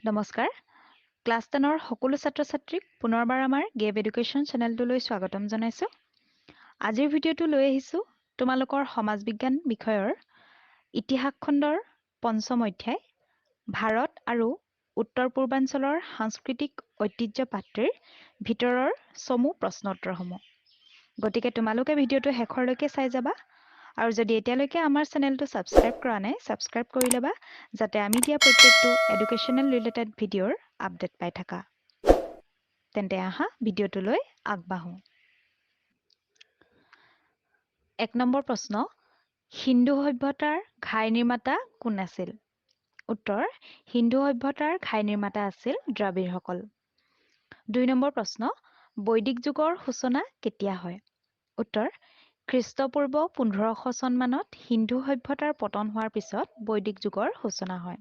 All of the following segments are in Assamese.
নমস্কাৰ, ক্লাছ 10ৰ সকলো ছাত্ৰ ছাত্ৰীক পুনৰবাৰ আমাৰ গেব এডুকেশ্যন চেনেলটোলৈ স্বাগতম জনাইছোঁ। আজিৰ ভিডিঅ'টো লৈ আহিছোঁ তোমালোকৰ সমাজ বিজ্ঞান বিষয়ৰ ইতিহাস খণ্ডৰ পঞ্চম অধ্যায় ভাৰত আৰু উত্তৰ পূৰ্বাঞ্চলৰ সাংস্কৃতিক ঐতিহ্য পাঠটিৰ ভিতৰৰ চমু প্ৰশ্ন উত্তৰসমূহ। গতিকে তোমালোকে ভিডিঅ'টো শেষৰলৈকে চাই যাবা আৰু যদি এতিয়ালৈকে আমাৰ চেনেলটো ছাবস্ক্ৰাইব কৰা নাই, ছাবস্ক্ৰাইব কৰি ল'বা, যাতে আমি দিয়া প্ৰত্যেকটো এডুকেশ্যনেল ৰিলেটেড ভিডিঅ'ৰ আপডেট পাই থাকা। তেন্তে আহা, ভিডিঅ'টোলৈ আগবাঢ়োঁ। 1 নম্বৰ প্ৰশ্ন, সিন্ধু সভ্যতাৰ ঘাই নিৰ্মাতা কোন আছিল? উত্তৰ, সিন্ধু সভ্যতাৰ ঘাই নিৰ্মাতা আছিল দ্ৰাবিড়সকল। 2 নম্বৰ প্ৰশ্ন, বৈদিক যুগৰ সূচনা কেতিয়া হয়? উত্তৰ, খ্ৰীষ্টপূৰ্ব 1500 চনমানত সিন্ধু সভ্যতাৰ পতন হোৱাৰ পিছত বৈদিক যুগৰ সূচনা হয়।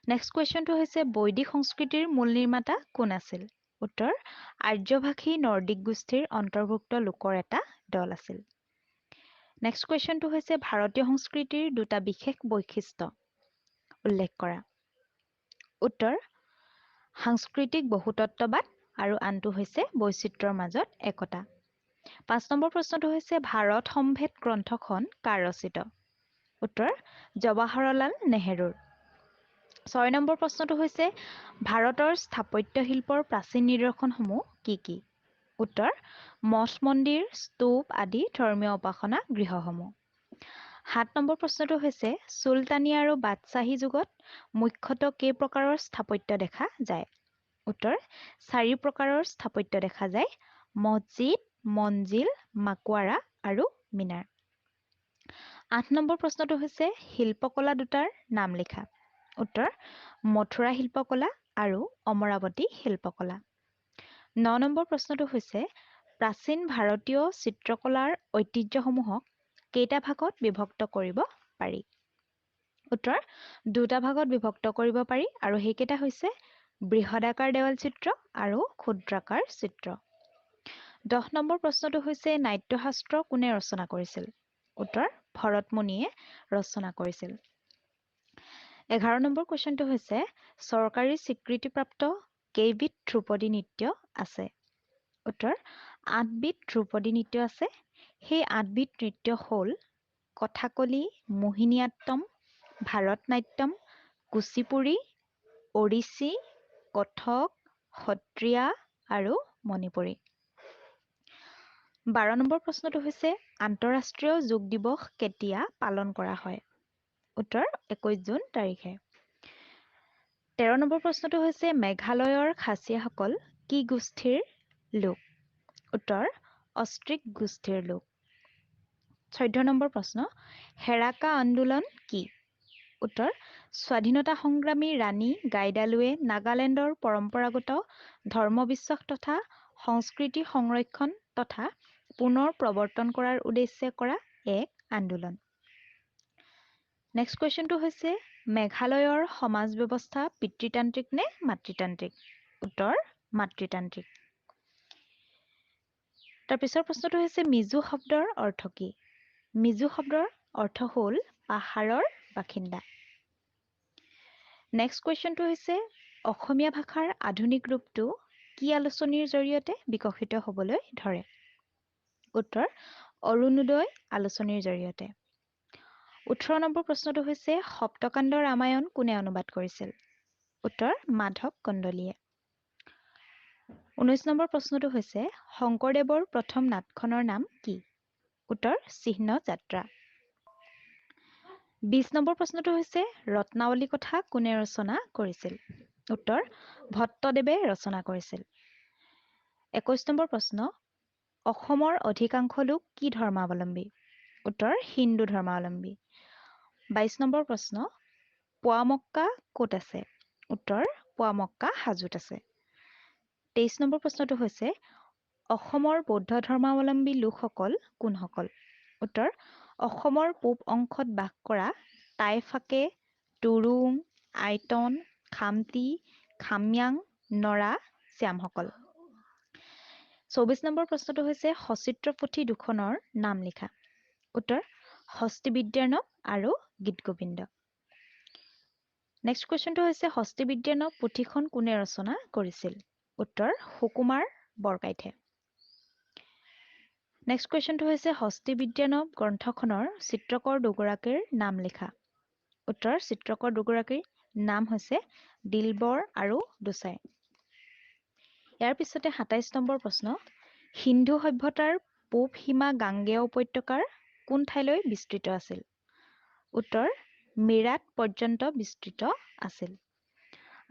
নেক্সট কুৱেশ্যনটো হৈছে, বৈদিক সংস্কৃতিৰ মূল নিৰ্মাতা কোন আছিল? উত্তৰ, আৰ্যভাষী নৰ্ডিক গোষ্ঠীৰ অন্তৰ্ভুক্ত লোকৰ এটা দল আছিল। নেক্সট কুৱেশ্যনটো হৈছে, ভাৰতীয় সংস্কৃতিৰ দুটা বিশেষ বৈশিষ্ট্য উল্লেখ কৰা। উত্তৰ, সাংস্কৃতিক বহুতত্ববাদ আৰু আনটো হৈছে বৈচিত্ৰ্যৰ মাজত একতা। 5 নম্বৰ প্ৰশ্নটো হৈছে, ভাৰত সম্ভেদ গ্ৰন্থখন কাৰ ৰচিত? উত্তৰ, জৱাহৰলাল নেহেৰুৰ। 6 নম্বৰ প্ৰশ্নটো হৈছে, ভাৰতৰ স্থাপত্য শিল্পৰ প্ৰাচীন নিদৰ্শনসমূহ কি কি? উত্তৰ, মঠ মন্দিৰ, স্তূপ আদি ধৰ্মীয় উপাসনা গৃহসমূহ। 7 নম্বৰ প্ৰশ্নটো হৈছে, চুলতানী আৰু বাদশ্বাহী যুগত মুখ্যতঃ কেই প্ৰকাৰৰ স্থাপত্য দেখা যায়? উত্তৰ, 4 প্ৰকাৰৰ স্থাপত্য দেখা যায়, মছজিদ, মঞ্জিল, মাকোৱাৰা আৰু মিনাৰ। 8 নম্বৰ প্ৰশ্নটো হৈছে, শিল্পকলা দুটাৰ নাম লিখা। উত্তৰ, মথুৰা শিল্পকলা আৰু অমৰাৱতী শিল্পকলা। 9 নম্বৰ প্ৰশ্নটো হৈছে, প্ৰাচীন ভাৰতীয় চিত্ৰকলাৰ ঐতিহ্যসমূহক কেইটা ভাগত বিভক্ত কৰিব পাৰি? উত্তৰ, দুটা ভাগত বিভক্ত কৰিব পাৰি আৰু সেইকেইটা হৈছে বৃহদাকাৰ দেৱাল চিত্ৰ আৰু ক্ষুদ্ৰাকাৰ চিত্ৰ। 10 নম্বৰ প্ৰশ্নটো হৈছে, নাট্যশাস্ত্ৰ কোনে ৰচনা কৰিছিল? উত্তৰ, ভৰতমুনিয়ে ৰচনা কৰিছিল। 11 নম্বৰ কুৱেশ্যনটো হৈছে, চৰকাৰী স্বীকৃতিপ্ৰাপ্ত কেইবিধ ধ্ৰুপদী নৃত্য আছে? উত্তৰ, 8বিধ ধ্ৰুপদী নৃত্য আছে। সেই 8বিধ নৃত্য হ'ল কথাকলি, মোহিনীয়াট্টম, ভাৰতনাট্যম, কুচিপুড়ি, ওড়িশী, কথক, সত্ৰীয়া আৰু মণিপুৰী। 12 নম্বৰ প্ৰশ্নটো হৈছে, আন্তঃৰাষ্ট্ৰীয় যোগ দিৱস কেতিয়া পালন কৰা হয়? উত্তৰ, 21 জুন তাৰিখে। 13 নম্বৰ প্ৰশ্নটো হৈছে, মেঘালয়ৰ খাচীয়াসকল কি গোষ্ঠীৰ লোক? উত্তৰ, অষ্ট্ৰিক গোষ্ঠীৰ লোক। 14 নম্বৰ প্ৰশ্ন, হেৰাকা আন্দোলন কি? উত্তৰ, স্বাধীনতা সংগ্ৰামী ৰাণী গাইডালুৱে নাগালেণ্ডৰ পৰম্পৰাগত ধৰ্মবিশ্বাস তথা সংস্কৃতি সংৰক্ষণ তথা পুনৰ প্ৰৱৰ্তন কৰাৰ উদ্দেশ্যে কৰা এক আন্দোলন। নেক্সট কুৱেশ্যনটো হৈছে, মেঘালয়ৰ সমাজ ব্যৱস্থা পিতৃতান্ত্ৰিক নে মাতৃতান্ত্ৰিক? উত্তৰ, মাতৃতান্ত্ৰিক। তাৰ পিছৰ প্ৰশ্নটো হৈছে, মিজো শব্দৰ অৰ্থ কি? মিজো শব্দৰ অৰ্থ হ'ল পাহাৰৰ বাসিন্দা। নেক্সট কুৱেশ্যনটো হৈছে, অসমীয়া ভাষাৰ আধুনিক ৰূপটো কি আলোচনীৰ জৰিয়তে বিকশিত হ'বলৈ ধৰে? উত্তৰ, অৰুণোদয় আলোচনীৰ জৰিয়তে। 18 নম্বৰ প্ৰশ্নটো হৈছে, সপ্তকাণ্ড ৰামায়ণ কোনে অনুবাদ কৰিছিল? উত্তৰ, মাধৱ কন্দলীয়ে। 19 নম্বৰ প্ৰশ্নটো হৈছে, শংকৰদেৱৰ প্ৰথম নাটখনৰ নাম কি? উত্তৰ, চিহ্ন যাত্ৰা। 20 নম্বৰ প্ৰশ্নটো হৈছে, ৰত্নাৱলী কথা কোনে ৰচনা কৰিছিল? উত্তৰ, ভট্টদেৱে ৰচনা কৰিছিল। 21 নম্বৰ প্ৰশ্ন, অসমৰ অধিকাংশ লোক কি ধৰ্মাৱলম্বী? উত্তৰ, হিন্দু ধৰ্মাৱলম্বী। 22 নম্বৰ প্ৰশ্ন, পোৱামক্কা ক'ত আছে? উত্তৰ, পোৱামক্কা হাজোত আছে। 23 নম্বৰ প্ৰশ্নটো হৈছে, অসমৰ বৌদ্ধ ধৰ্মাৱলম্বী লোকসকল কোনসকল? উত্তৰ, অসমৰ পূব অংশত বাস কৰা টাইফাকে, তুৰুং, আইতন, খামতি, খাময়াং, নৰা, শ্যামসকল। 24 নম্বৰ প্ৰশ্নটো হৈছে, সচিত্ৰ পুথি দুখনৰ নাম লিখা। উত্তৰ, হস্তিবিদ্যাৰ্ণৱ আৰু গীত গোবিন্দ। নেক্সট কুৱেশ্যনটো হৈছে হস্তিবিদ্যাৰ্ণৱ পুথিখন কোনে ৰচনা কৰিছিল? উত্তৰ সুকুমাৰ বৰকাইথে। নেক্সট কুৱেশ্যনটো হৈছে হস্তিবিদ্যাৰ্ণৱ গ্ৰন্থখনৰ চিত্ৰকৰ দুগৰাকীৰ নাম লিখা। উত্তৰ চিত্ৰকৰ দুগৰাকীৰ নাম হৈছে দিলবৰ আৰু দোচাই। ইয়াৰ পিছতে 27 নম্বৰ প্ৰশ্ন, সিন্ধু সভ্যতাৰ পূব সীমা গাংগেয় উপত্যকাৰ কোন ঠাইলৈ বিস্তৃত আছিল? উত্তৰ মিৰাট পৰ্যন্ত বিস্তৃত আছিল।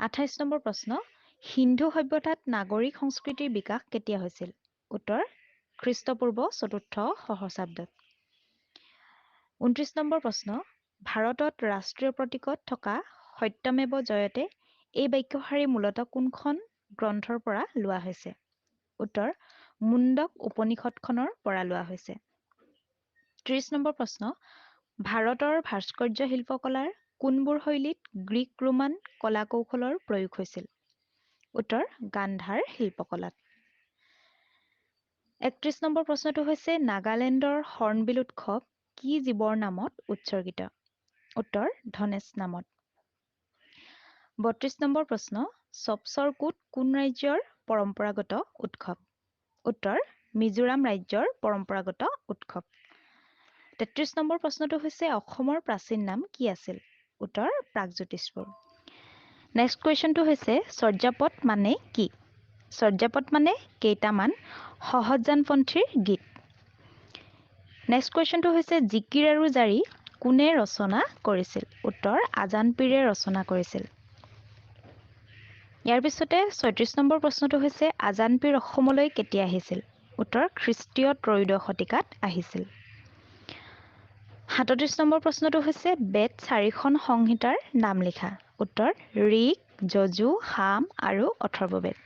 28 নম্বৰ প্ৰশ্ন, সিন্ধু সভ্যতাত নাগৰিক সংস্কৃতিৰ বিকাশ কেতিয়া হৈছিল? উত্তৰ খ্ৰীষ্টপূৰ্ব চতুৰ্থ সহস্ৰাব্দত। 29 নম্বৰ প্ৰশ্ন, ভাৰতত ৰাষ্ট্ৰীয় প্ৰতীকত থকা সত্যমেৱ জয়তে এই বাক্যশাৰী মূলতঃ কোনখন গ্ৰন্থৰ পৰা লোৱা হৈছে? উত্তৰ মুণ্ডক উপনিষদখনৰ পৰা লোৱা হৈছে। 30 নম্বৰ প্ৰশ্ন, ভাৰতৰ ভাস্কৰ্য শিল্পকলাৰ কোনবোৰ শৈলীত গ্ৰীক ৰোমান কলা কৌশলৰ প্ৰয়োগ হৈছিল? উত্তৰ গান্ধাৰ শিল্পকলাত। 31 নম্বৰ প্ৰশ্নটো হৈছে নাগালেণ্ডৰ হৰ্ণবিল উৎসৱ কি জীৱৰ নামত উৎসৰ্গিত? উত্তৰ ধনেশ নামত। 32 নম্বৰ প্ৰশ্ন, চপচৰ কুট কোন ৰাজ্যৰ পৰম্পৰাগত উৎসৱ? উত্তৰ মিজোৰাম ৰাজ্যৰ পৰম্পৰাগত উৎসৱ। 33 নম্বৰ প্ৰশ্নটো হৈছে অসমৰ প্ৰাচীন নাম কি আছিল? উত্তৰ প্ৰাগজ্যোতিষপুৰ। নেক্সট কুৱেশ্যনটো হৈছে চৰ্যাপদ মানে কি? চৰ্যাপদ মানে কেইটামান সহজযানপন্থীৰ গীত। নেক্সট কুৱেশ্যনটো হৈছে জিকিৰ আৰু জাৰি কোনে ৰচনা কৰিছিল? উত্তৰ আজান পীৰে ৰচনা কৰিছিল। ইয়াৰ পিছতে 36 নম্বৰ প্ৰশ্নটো হৈছে আজান পীৰ অসমলৈ কেতিয়া আহিছিল? উত্তৰ খ্ৰীষ্টীয় ত্ৰয়োদশ শতিকাত আহিছিল। 37 নম্বৰ প্ৰশ্নটো হৈছে বেদ চাৰিখন সংহিতাৰ নাম লিখা। উত্তৰ ঋক, যজু, সাম আৰু অথৰ্ববেদ।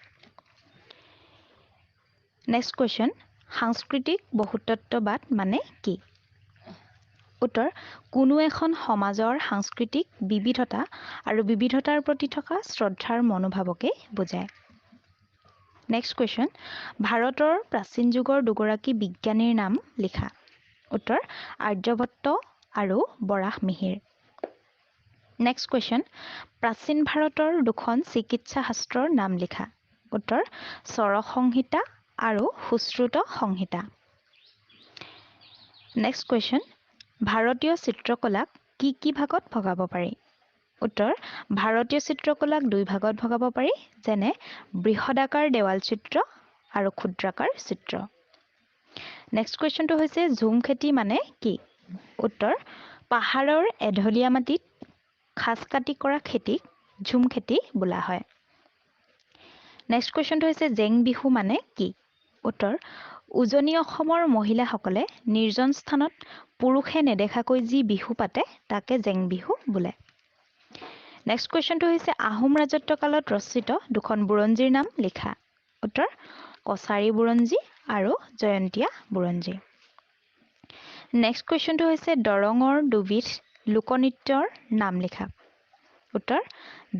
নেক্সট কুৱেশ্যন, সাংস্কৃতিক বহুতত্ববাদ মানে কি? উত্তৰ কোনো এখন সমাজৰ সাংস্কৃতিক বিবিধতা আৰু বিবিধতাৰ প্ৰতি থকা শ্ৰদ্ধাৰ মনোভাৱকে বুজায়। নেক্সট কুৱেশ্যন, ভাৰতৰ প্ৰাচীন যুগৰ দুগৰাকী বিজ্ঞানীৰ নাম লিখা। উত্তৰ আৰ্যভট্ট আৰু বৰাহমিহিৰ। নেক্সট কুৱেশ্যন, প্ৰাচীন ভাৰতৰ দুখন চিকিৎসা শাস্ত্ৰৰ নাম লিখা। উত্তৰ চৰক সংহিতা আৰু সুশ্ৰুত সংহিতা। নেক্সট কুৱেশ্যন, ভাৰতীয় চিত্ৰকলাক কি কি ভাগত ভগাব পাৰি? উত্তৰ ভাৰতীয় চিত্ৰকলাক দুই ভাগত ভগাব পাৰি, যেনে বৃহদাকাৰ দেৱাল চিত্ৰ আৰু ক্ষুদ্ৰাকাৰ চিত্ৰ। নেক্সট কুৱেশ্যনটো হৈছে ঝুম খেতি মানে কি? উত্তৰ পাহাৰৰ এঢলীয়া মাটিত খাজ কাটি কৰা খেতিক ঝুম খেতি বোলা হয়। নেক্সট কুৱেশ্যনটো হৈছে জেং বিহু মানে কি? উত্তৰ উজনি অসমৰ মহিলাসকলে নিৰ্জন স্থানত পুৰুষে নেদেখাকৈ যি বিহু পাতে তাকে জেং বিহু বোলে। নেক্সট কুৱেশ্যনটো হৈছে আহোম ৰাজত্বকালত ৰচিত দুখন বুৰঞ্জীৰ নাম লিখা। উত্তৰ কছাৰী বুৰঞ্জী আৰু জয়ন্তীয়া বুৰঞ্জী। নেক্সট কুৱেশ্যনটো হৈছে দৰঙৰ দুবিধ লোকনৃত্যৰ নাম লিখা। উত্তৰ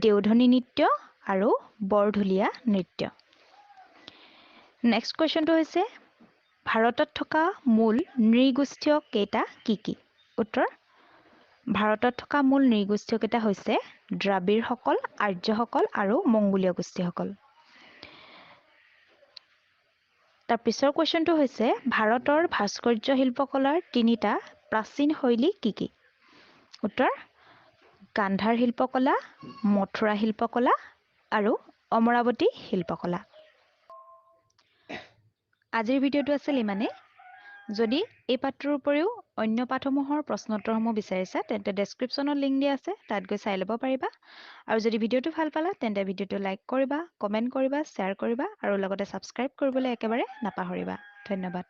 দেওধনী নৃত্য আৰু বৰঢুলীয়া নৃত্য। নেক্সট কুৱেশ্যনটো হৈছে ভাৰতত থকা মূল নৃগোষ্ঠীয় কেইটা কি কি? উত্তৰ ভাৰতত থকা মূল নৃগোষ্ঠীয় কেইটা হৈছে দ্ৰাবিড়সকল, আৰ্যসকল আৰু মংগোলীয় গোষ্ঠীসকল। তাৰ পিছৰ কুৱেশ্যনটো হৈছে ভাৰতৰ ভাস্কৰ্য শিল্পকলাৰ তিনিটা প্ৰাচীন শৈলী কি কি? উত্তৰ গান্ধাৰ শিল্পকলা, মথুৰা শিল্পকলা আৰু অমৰাৱতী শিল্পকলা। আজিৰ ভিডিঅ'টো আছিল ইমানেই। যদি এই পাঠটোৰ উপৰিও অন্য পাঠসমূহৰ প্ৰশ্নোত্তৰসমূহ বিচাৰিছা তেন্তে ডেছক্ৰিপশ্যনত লিংক দিয়া আছে, তাত গৈ চাই ল'ব পাৰিবা। আৰু যদি ভিডিঅ'টো ভাল পালা তেন্তে ভিডিঅ'টো লাইক কৰিবা, কমেণ্ট কৰিবা, শ্বেয়াৰ কৰিবা আৰু লগতে ছাবস্ক্ৰাইব কৰিবলৈ একেবাৰে নাপাহৰিবা। ধন্যবাদ।